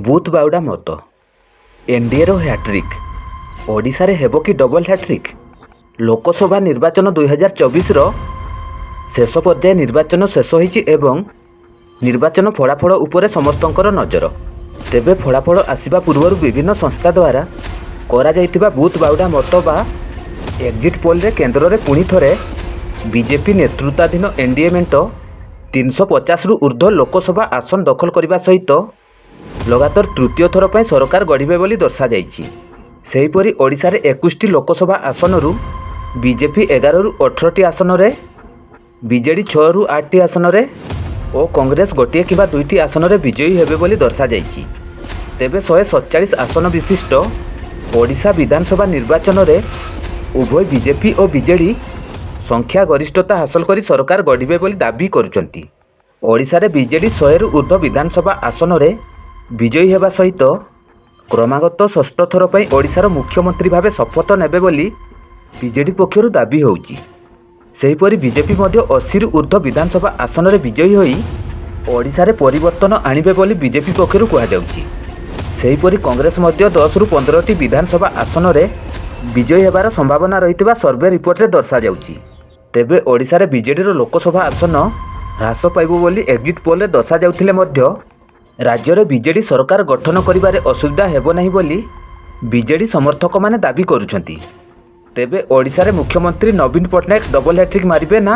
Booth ବାହୁଡ଼ା ମତ। ଏନ୍ଡିଏର hat trick. ଓଡ଼ିଶାରେ ହେବ କି ଡବଲ୍ ହ୍ୟାଟ୍ରିକ୍? ଲୋକସଭା ନିର୍ବାଚନ 2024ର ଶେଷ ପର୍ଯ୍ୟାୟ ନିର୍ବାଚନ ଶେଷ ହୋଇଛି ଏବଂ ନିର୍ବାଚନ ଫଳାଫଳ ଉପରେ ସମସ୍ତଙ୍କର ନଜର। ତେବେ ଫଳାଫଳ ଆସିବା ପୂର୍ବରୁ ବିଭିନ୍ନ ସଂସ୍ଥା ଦ୍ୱାରା କରାଯାଇଥିବା ବୁଥ୍ ବାହୁଡ଼ା ମତ ବା ଏକ୍ଜିଟ୍ ପୋଲ୍ରେ କେନ୍ଦ୍ରରେ ପୁଣି ଥରେ ବିଜେପି ନେତୃତ୍ୱାଧୀନ ଏନ୍ଡିଏ ମେଣ୍ଟ 350ରୁ ଉର୍ଦ୍ଧ୍ୱ ଲୋକସଭା ଆସନ ଦଖଲ କରିବା ସହିତ ଲଗାତାର ତୃତୀୟ ଥର ପାଇଁ ସରକାର ଗଢ଼ିବେ ବୋଲି ଦର୍ଶାଯାଇଛି। ସେହିପରି ଓଡ଼ିଶାରେ 21ଟି ଲୋକସଭା ଆସନରୁ ବିଜେପି 11ରୁ 18ଟି ଆସନରେ, ବିଜେଡ଼ି ଛଅରୁ ଆଠଟି ଆସନରେ ଓ କଂଗ୍ରେସ ଗୋଟିଏ କିମ୍ବା ଦୁଇଟି ଆସନରେ ବିଜୟୀ ହେବେ ବୋଲି ଦର୍ଶାଯାଇଛି। ତେବେ 147 ଆସନ ବିଶିଷ୍ଟ ଓଡ଼ିଶା ବିଧାନସଭା ନିର୍ବାଚନରେ ଉଭୟ ବିଜେପି ଓ ବିଜେଡ଼ି ସଂଖ୍ୟା ଗରିଷ୍ଠତା ହାସଲ କରି ସରକାର ଗଢ଼ିବେ ବୋଲି ଦାବି କରୁଛନ୍ତି। ଓଡ଼ିଶାରେ ବିଜେଡ଼ି 100ରୁ ଉର୍ଦ୍ଧ୍ୱ ବିଧାନସଭା ଆସନରେ ବିଜୟୀ ହେବା ସହିତ କ୍ରମାଗତ ଷଷ୍ଠ ଥର ପାଇଁ ଓଡ଼ିଶାର ମୁଖ୍ୟମନ୍ତ୍ରୀ ଭାବେ ଶପଥ ନେବେ ବୋଲି ବିଜେଡ଼ି ପକ୍ଷରୁ ଦାବି ହେଉଛି। ସେହିପରି ବିଜେପି ମଧ୍ୟ 80ରୁ ଉର୍ଦ୍ଧ୍ୱ ବିଧାନସଭା ଆସନରେ ବିଜୟୀ ହୋଇ ଓଡ଼ିଶାରେ ପରିବର୍ତ୍ତନ ଆଣିବେ ବୋଲି ବିଜେପି ପକ୍ଷରୁ କୁହାଯାଉଛି। ସେହିପରି କଂଗ୍ରେସ ମଧ୍ୟ 10ରୁ 15ଟି ବିଧାନସଭା ଆସନରେ ବିଜୟୀ ହେବାର ସମ୍ଭାବନା ରହିଥିବା ସର୍ଭେ ରିପୋର୍ଟରେ ଦର୍ଶାଯାଉଛି। ତେବେ ଓଡ଼ିଶାରେ ବିଜେଡ଼ିର ଲୋକସଭା ଆସନ ହ୍ରାସ ପାଇବ ବୋଲି ଏକ୍ଜିଟ୍ ପୋଲ୍ରେ ଦର୍ଶାଯାଉଥିଲେ ମଧ୍ୟ ରାଜ୍ୟରେ ବିଜେଡ଼ି ସରକାର ଗଠନ କରିବାରେ ଅସୁବିଧା ହେବ ନାହିଁ ବୋଲି ବିଜେଡ଼ି ସମର୍ଥକମାନେ ଦାବି କରୁଛନ୍ତି। ତେବେ ଓଡ଼ିଶାରେ ମୁଖ୍ୟମନ୍ତ୍ରୀ ନବୀନ ପଟ୍ଟନାୟକ ଡବଲ୍ ହ୍ୟାଟ୍ରିକ୍ ମାରିବେ ନା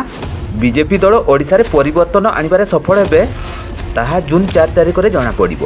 ବିଜେପି ଦଳ ଓଡ଼ିଶାରେ ପରିବର୍ତ୍ତନ ଆଣିବାରେ ସଫଳ ହେବେ, ତାହା ଜୁନ୍ 4 ତାରିଖରେ ଜଣାପଡ଼ିବ।